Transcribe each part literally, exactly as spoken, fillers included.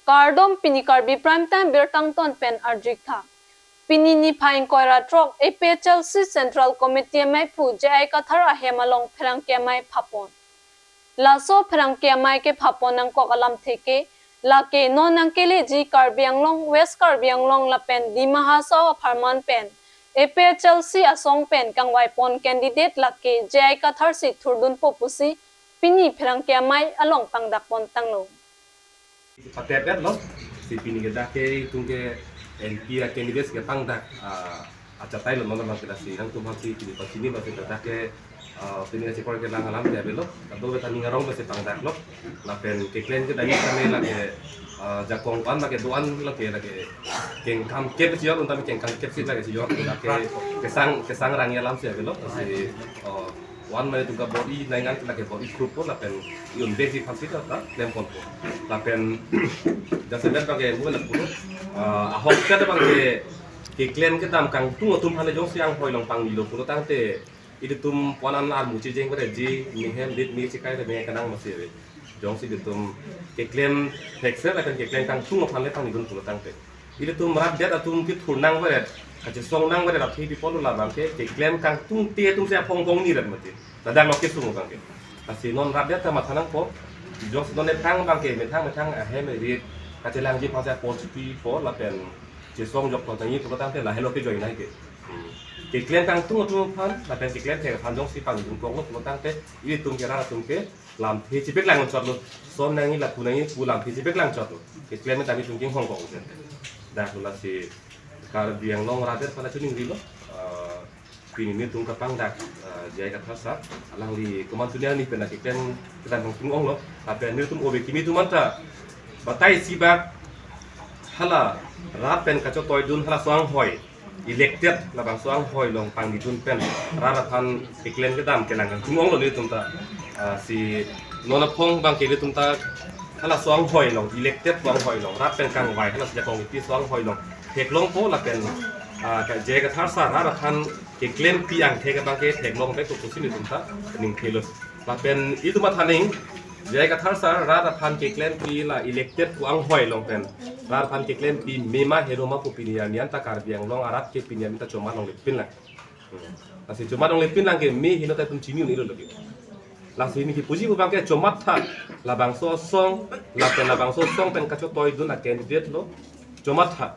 Kardom, pini Karbi Prime Time birta angton pen arju-ik tha. Pini niphai ingkoi ra throk A P H L C Central Committee amei aphu J I Kathar ahem along pherangke amei phapon. Laso pherangke amei kephapon nangkok alamthe ke, lake non nangkeleji Karbi Anglong, West Karbi Anglong lapen Dima Hasao apharman pen A P H L C asong pen kangvaipon candidate lake J I Kathar si thurdunpo pusi pini pherangke amei along pangdakpon tanglo. Patep-etlo, si pini ke dak ke itum ke M P a candidate ke pangdak, ah, achatai lo, non abang ke lasi nangtum aphan si pini pachini, lasi dak ke, ah, pini kachekor kelang alamthe avelo, kadokave ta ning arong pensi pangdaklo, lapen keklem kedam tame lake, ah, jakong an lake do-an lake, lake kengkam kep si jor, untam kengkam kep si lake si jor, lake kesang, kesang rang alamsi avelo, lasi, oh, one mane itum ke bor-i nangji, lake bor-i group po lapen i-un besi aphansi ta, ta klemponpo. Lapen jasemet abang ke mo lapu, ah, ahokpet abang ke keklem kedam kangtung atum aphan le jongsi anghoi along pangnilo pulo tangte, ilitum ponan armu chijeng bereji, mehem lit mi chikai re me kenang masi ave. Jongsi ilitum keklem thekser lapen keklem kangtung aphan le pangnidun pulo tangte, ilitum rat det atum kethur nangveret, kachesong nangveret athe pi pulo, labang ke keklem kangtungte atum si aphong phong ni rat mati. Ladak lo kesung abang ke. Lasi non rat det ta matha nangpo. Jongsi non methang abang ke, methang methang ahem erit kachelangji aphan si apor chipipo lapen chesong jok tangji pulo tangte lahelo kejoi nai ke. Hmm. Keklem kangtung atum aphan lapen keklem thek aphan jongsi pangnidun koklo pulo tangte, ilitum ke rat atum ke lamthe chepeklang chotlo, son nangji lapu nangji pu lamthe chepeklang chotlo. Keklem tame itum ke hong kong sen. Dak lo lasi Karbi Anglong rat det aphan chiningrilo, ah, pini nelitum kapangdak, ah, J I Kathar sir, alangli komantu ni ani pen keklem kedam kangtung onglo, lapen nelitum ove kimi atum anta batai si bak hala rat pen kachotoidun hala so anghoi, elected labangso anghoi along pangnidun pen rat aphan keklem kedam kelang kangtung onglo nelitum ta. Ah, si non aphong abang ke nelitum ta hala so anghoi along, elected so anghoi along, rat pen kangvai hala si jakong kipi so anghoi along theklongpo lapen, ah, ka J I Kathar sir rat aphan keklempi angthek abang ke theklongvekpo pusi nelitum ta ningthelo. Lapen itum mathaning, J I Kathar sir rat aphan keklempi la elected ko anghoi along pen rat aphan keklempi mema heno ma pu pini arni anta Karbi Anglong arat ke pini arni anta chomat longle pinlang. Hmm. Lasi chomat longle pinlang ke me heno ta itum chini un-elo lagi. Lasi neli kipuji pu abang ke chomat tha, labangso asong, lapen labangso asong pen kachotoidun a candidate lo, chomat tha.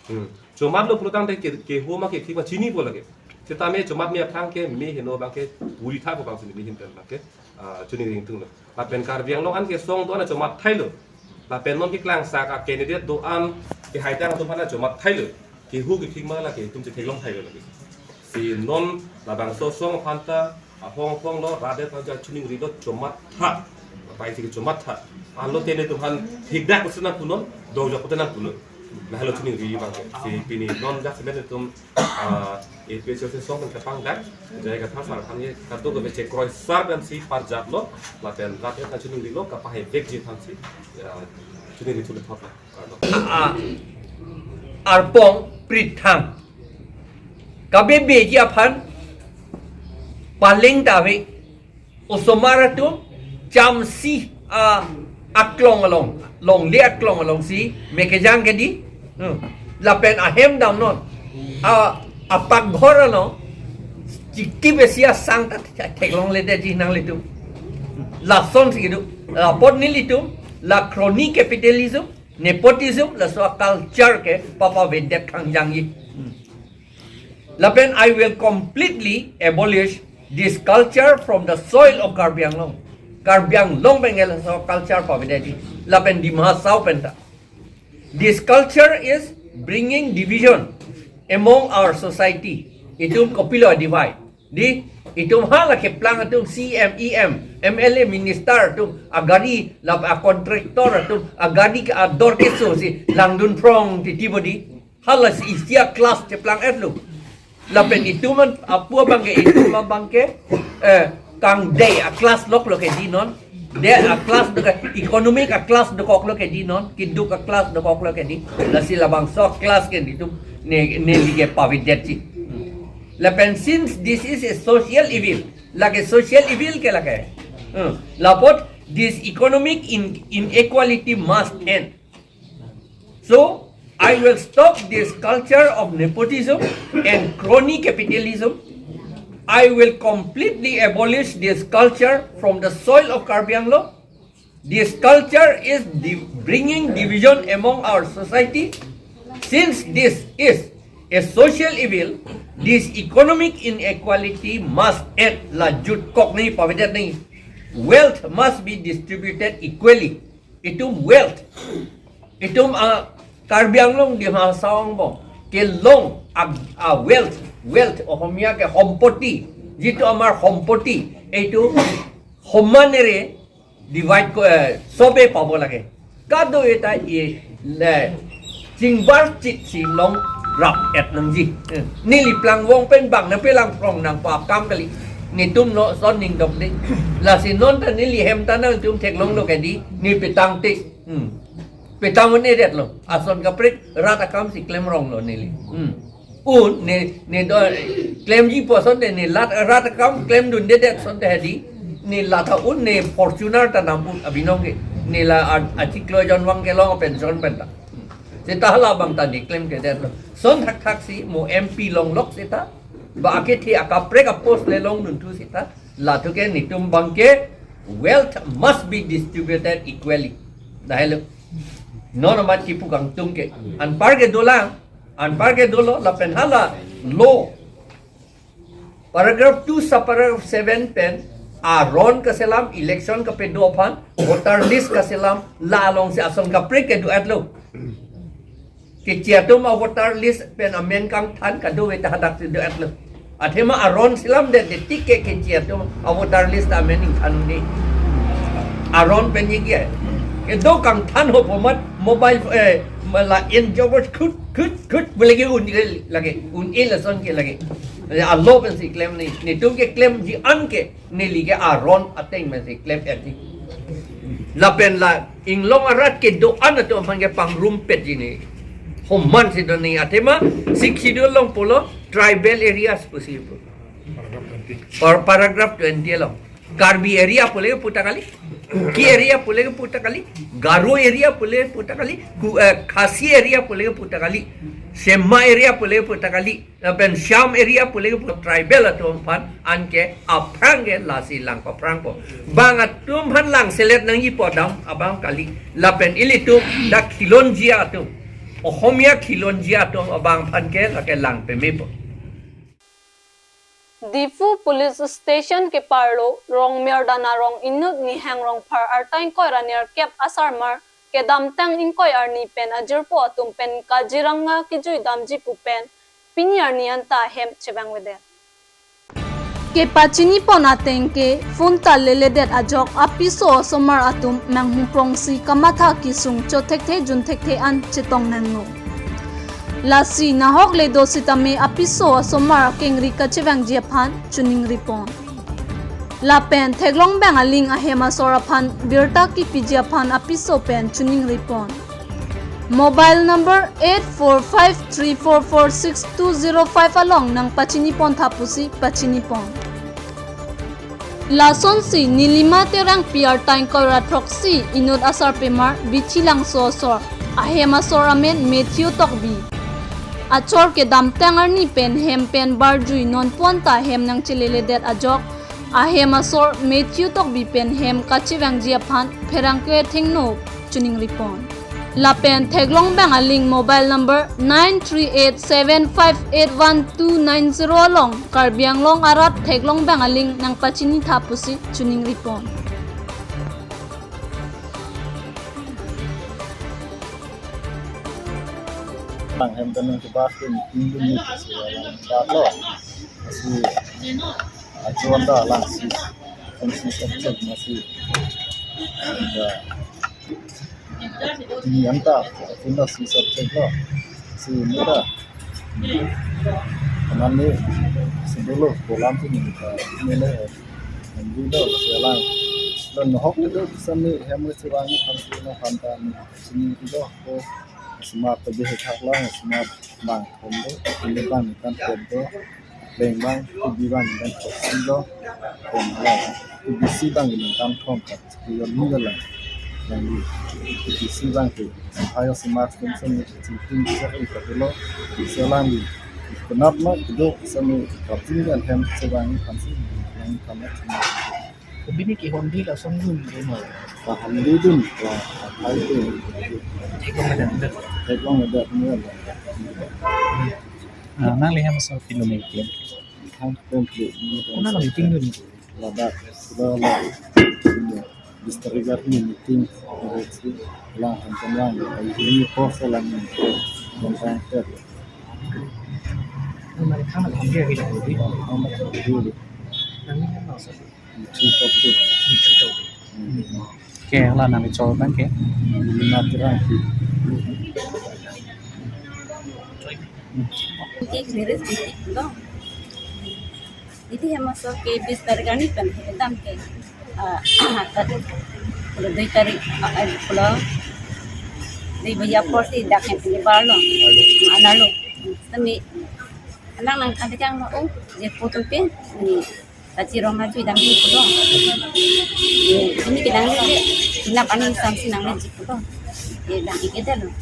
Hmm. Chomatlo pulo tangte ke, kehoma kethik ma chinipo lake. Setame chomat me aphrang ke me heno abang ke puri tha pu abang si neli ahin pen abang ke, ah, choningri ingtunglo. Lapen Karbi Anglong an ke asong do-an chomat thailo. Lapen non keklangsak a candidate do-an kehai tang atum aphan chomat thailo. Keho kethik ma lake itum chetheklong thailo lake. Si non labangso asong aphan ta ahong ahong lo, rat det aphan ta chiningrilo, chomat tha. Pai si chomat tha. Anlo te nelitum aphan thikdak usun nangpunon, dong jok te nangpunon. Lahelo chiningri abang ke. Si pini non jasemet nelitum, ah, A P H L C asong pen kapangdak J I Kathar sir aphan ke kadokave chekroisar pensi parjaplo, lapen rat det aphan chiningrilo, kapahai vekji aphansi, ya, chiningri thulethot lo. Kardom. A, arpong prithang. Kabebeji aphan paleng ta ave, osomar atum chamsi a aklong along, longle aklong alongsi me kejang kedi. Hmm. Lapen ahem damnon. A, apakghor along chikti besi asang ta theklongledetji nanglitum. Lasonsi kedo. Lapot nelitum la crony capitalism, nepotism, laso a culture ke papavedet kangjangji. Hmm. Lapen I will completely abolish this culture from the soil of Karbi Anglong. Karbi Anglong pen ke laso culture pavedetji. Lapen Dima Hasao pen ta. This culture is bringing division among our society. Itum kopilo divide. Di, itum hala keplang atum C M, E M, M L A, minister atum agari, lapen a contractor atum agari ke ador keso si langdun phrong titi bo di. Hala si isi a class cheplang-etlo. Lapen itum an apu abang ke, itum abang ke, eh, kangdei a class loklo kedi non. Dei a class dokok, economic a class dokoklo kedi non. Keduk a class dokoklo kedi. Lasi labangso class ke itum ne, neli ke pavedetji. Lapen since this is a social evil, lake social evil ke lake. Hmm. Lapot this economic in, inequality must end. So, I will stop this culture of nepotism and crony capitalism. I will completely abolish this culture from the soil of Karbi Anglong. This culture is di- bringing division among our society. Since this is a social evil, this economic inequality must end. La jutkok nangji, pavedet nangji. Wealth must be distributed equally. Itum wealth, itum a Karbi Anglong, Dima Hasao angbong kelong a, a wealth, wealth Ohomia ke সম্পত্তি, যিটো আমাৰ সম্পত্তি, এইটো সমানেৰে divide ক-, এ, সবে পাব লাগে। Kado eta i le chingbar chit si longrap-et nangji. Eh, neli plangvong pen bang nangpelang prong nangpo akam kali. Netum non ason ningdok de. Lasi non ta neli hem ta nangtum theklonglo ke di, ne petang te. Hmm. Petang un-edetlo. Ason kaprek rat akam si klemronglo neli. Hmm. Un ne, ne do klemji pu asonte, ne lat rat akam klemdundedet asonte hedi. Ne lat un, ne Fortuner ta nam un abinong ke. Ne la a, achiklo jonvang kelong pension pen ta. Seta hala abang ta ne klemkedetlo. Ason thakthak si mo M P longlok seta, ba akethe akaprek a-post le longdunthu seta, latum ke netum abang ke wealth must be distributed equally. Dahelo. Non amat kipu kangtung ke. Anpar ke dolang, anpar ke dolo, lapen hala law paragraph two subparagraph seven pen aron kaselam, election kapedo aphan, voter list kaselam, la alongsi ason kaprek kedo-etlo. Keche atum a-voter list pen amen kangthan kadokave ta hadak si do-etlo. Athema aron selamdetde tik ke keche atum a-voter list amen ingthan un-e. Aron pen ye ke. Kedo kangthan ho pu amat mobile, eh, mala in jobot khut, khut, khut, pu lake un-e lake, un-e lason ke lake. Eh, a-law pensi klem nangji, netum keklemji an ke, neli ke aron ateng pensi klem-etji. Lapen la inglong arat kedo-an atum aphan ke pangrumpetji ne. Homan si do nangji athema, Sixth Schedule along pulo tribal areas pusi pu. Par-, paragraph twenty along. Karbi area pule puta kali, Kuki area pule puta kali, Garo area pule puta kali, Ku-, eh, Khasi area pule puta kali, Semma area pule puta kali, lapen Shyam area pule puta, tribal atum aphan anke aphrang ke lasi lang paphrangpo. Bang atum aphan langselet nangjipo dam abang kali, lapen ilitum dak khilonjia atum, Ohomia khilonjia atum abang aphan ke lake lang pamepo. Diphu Police Station keparlo Rongmirdan arong inut Nihang Rongphar arta ingkoi ra nerkep asarmar kedamtang ingkoi arni pen ajirpo atum pen Kaziranga kejui damji pu pen pini arni anta ahem chevangvedet. Kepachinipon ateng ke phone ta leledet ajok apiso asomar atum manghuprongsi kamatha kesung chothekthe junthekthe an chetong nanglo. Lasi nahok le do sitame apiso asomar akengri kachevangji aphan choningripon. Lapen theklong bang aling ahem asor aphan birta kepiji aphan apiso pen choningripon. Mobile number eight four five three four four six two zero five along nangpachinipon tha pusi pachinipon. Lasonsi Nilima Terangpi arta ingkoi ra throksi inut asarpimar Bithi Langso asor, ahem asor amen Matthew Tokbi. Achor kedamtang arni pen hem pen barjui nonpu anta hem nangcheleledet ajok, ahem asor Matthew Tokbi pen hem kachevangji aphan pherangke thengno choningripon. Lapen theklong bang aling mobile number nine three eight seven five eight one two nine zero along Karbi Anglong arat theklong bang aling nangpachini tha pusi choningripon. Bang hem pen nangkebas ke meeting dun ni kasi alang bak lo. Kasi achuan da lang si, kan si subject masih ada. Ini anta, anta si subject lo. Si muda. Kanan ni, si dulu, bolam si ni, ini le, ini lo, si alang. Dan hok itu, sami, hem, si wangi, kan si, no, kan, kan, sini itu, ko, smart, lebih hak lang, smart, bang, kondo, ini bang, kan, kondo. Beng bang, kubi bang, bang, kondo, kondo, kubisi bang, ini, kan, kondo. Iyo ni la. Alangli A P C abang ke, Sahai Osomar Station ni, Chingping Chak Ikatilo, Salangli, Kenap ma, Kedok, Sami, Kaping, Alhem, Sebang, Pansi, Yang Kamat, Bini ke Honda lason dun dun ma. Ka Honda dun, ka Honda dun. Theklongledet. Theklongledet, dun. Ah, nangli hem aso kilometer. Ham temple. Konat lo meeting dun? Ladak, sudah lah. Bis tarik arni meeting. Lang ham lang. Ini pos lang. Tentang ter. Mari kami kami dia gitu. Kami kami dia. Nangli hem aso. Michu Tokbi. Michu Tokbi. Hmm. Ke, hala nangli chor abang ke? Lima terang. Ke clearance titik lo. Neli hem aso ke bis tarik arni pen kedam ke. Ah, tarik. Kalau dui tarik, ah, eh, kalau dui baje apor si dak hem pini bar lo. Ana lo. Tami, anang nangkhan tekang lo, oh, je putum pen. Ni, kachirong na chui dam di pulo. Eh, ini kedang le, pinap ani samsi nangleji pulo. Eh, dang-ik-edet lo.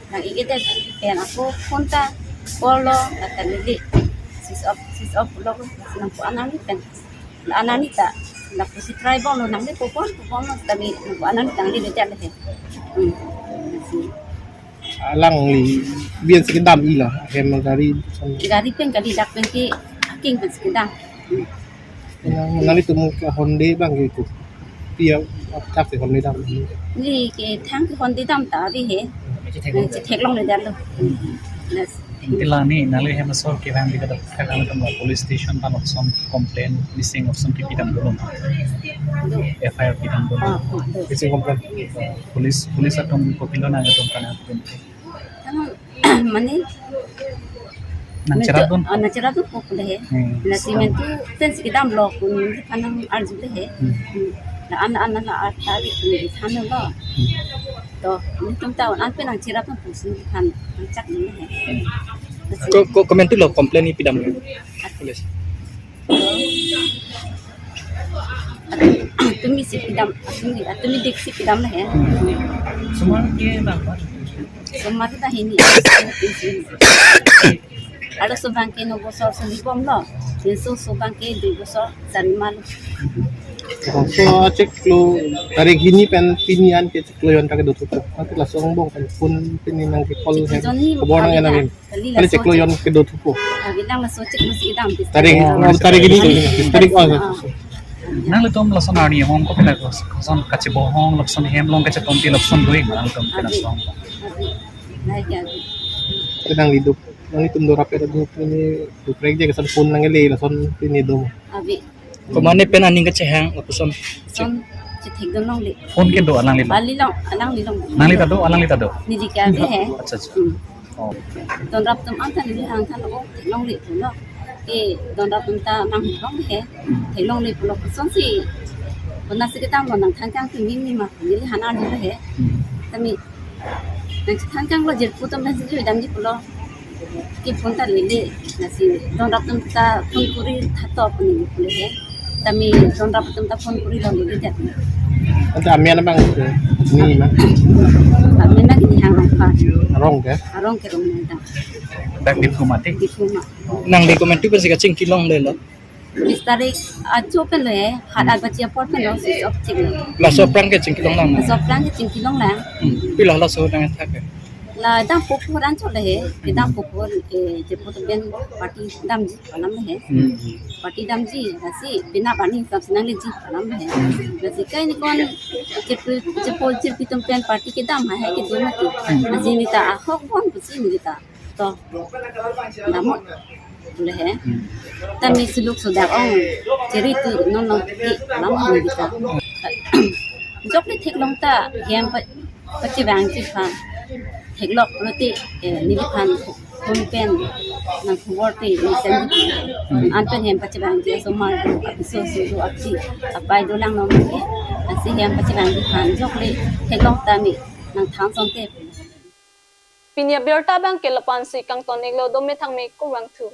Dang-ik-edet. Pen ako phone ta call lo, kata lili. Switch off, switch off pulo. Nangpo anani pen. Anani ta. Nangpo si try bom lo, nangle po pon, po pon lo. Tami nangpo anani tangledet le he. Hmm. Si. Alangli bian si kedam ilo, hem gari. Gari pen kali, dak pen ke aking pen si kedam. Nang, nanglitum ke Honda abang ke ko. Pia thak ke Honda dam. Neli ke thang ke Honda dam ta ave he. Chetheklongledet lo. Yes. Tila ni, nangli hem aso kevang di kata, kevang di police station pen lapuson complain, missing lapuson kepi dam dolo. Do. F I R pi dam dolo. Ah, do. Missing complain. Police, police atum kopilo nangtum kana atum. Kan, mane? Nangcherap dun? Ah, nangcherap dun po pule he. Hmm. Lasi mentu pen si kedam lo pun anang arju le he. Hmm. Hmm. La an an la ar tari pun di than lo. Hmm. To, nelitum ta an pen nangcherap dun pusi than nangchak dun he. Lasi ko, ko, komentu lo complain ni pi dam lo. Police. Atumi si pi dam, atumi, atumi dik si pi dam le he. Osomar ke bang ba? Osomar ta hini. Arloso abang ke no bosor si bom lo. Pinso so abang ke dui bosor sari mal. Laso chiklo tarik hini pen pini an ke chiklo jon ta kedothupo. Ante laso angbong pen phone pini nangke call he. Chiklo jon ni khobor nang ena abang. Kali laso chiklo jon kedothupo. Ah, bilang laso chiklo si dam. Tarik, oh, tarik ini, tarik, oh. Ah. Nanglitum lason arni ahong kopilo lason kachebohong, lason hem along kachetompi lason doi ma nanglitum ke lason. Abi. Abi. Nangli do, nanglitum do rap-et do pini, do prek je kesan phone nangle lason pini do. Abi. Komane pen aning kachehang lapuson. Son chethek dun longle. Phone ke do alangli lo? Alangli long, alangli long. Nangli ta do, alangli ta do? Neli ke ave he. Acha, acha. Hmm. Oh. Donrap atum anta neli hang than lo, theklongle pulo. Ke donrap atum ta nang theklongle he. Theklongle pulo kosonsi. Konatsi kedam lo nangthan kang pi ni ma neli hana ni he. Hmm. Tami nangchethan kang lo jirpo atum pensi jui damji pulo. Ke phone ta lele, lasi donrap atum ta phone kuri thato pu neli pule he. Tami donrap atum ta phone kuri lo lele det. Ante amen abang ke ni ma? Amen na kini hang rong pa. Arong ke? Arong ke rong nang ta. Dak Diphu ma te? Diphu ma. Nangli komentu pensi kachingki longle lo? Bis tarik ajo pen lo he, hat abaji apor pen lo, switch off chinglo. Laso aphrang ke chingki long nang? Laso aphrang ke chingki long nang. Hmm. Pilo laso nangthak ke? La dam pupu ran chot le he, ke dam pupu, eh, je putu ben party damji palam le he. Hmm. Party damji, lasi bina bani samsi nangleji palam le he. Hmm. Lasi kai ni kon, je pu, je pu, je pu atum pen party kedam ha he kedo mati. Hmm. Lasi neli ta ahok bon pusi neli ta. To. Damlo. Pule he. Hmm. Tami suluk sudak ong. Chiri tu non non ki lam neli ta. Jok le theklong ta hem pa, pachevangji aphan. Theklong lote, eh, neliphan phone pen nang khobor te neli send ji. Hmm. An pen hem pachevangji osomar do, apiso so do, api apai dolang non ke. Lasi hem pachevangji aphan jok le theklong tami nangthan asonte. Pini abirta abang ke lapu-ansi kangton-iklo, dome thangme kurvangthu.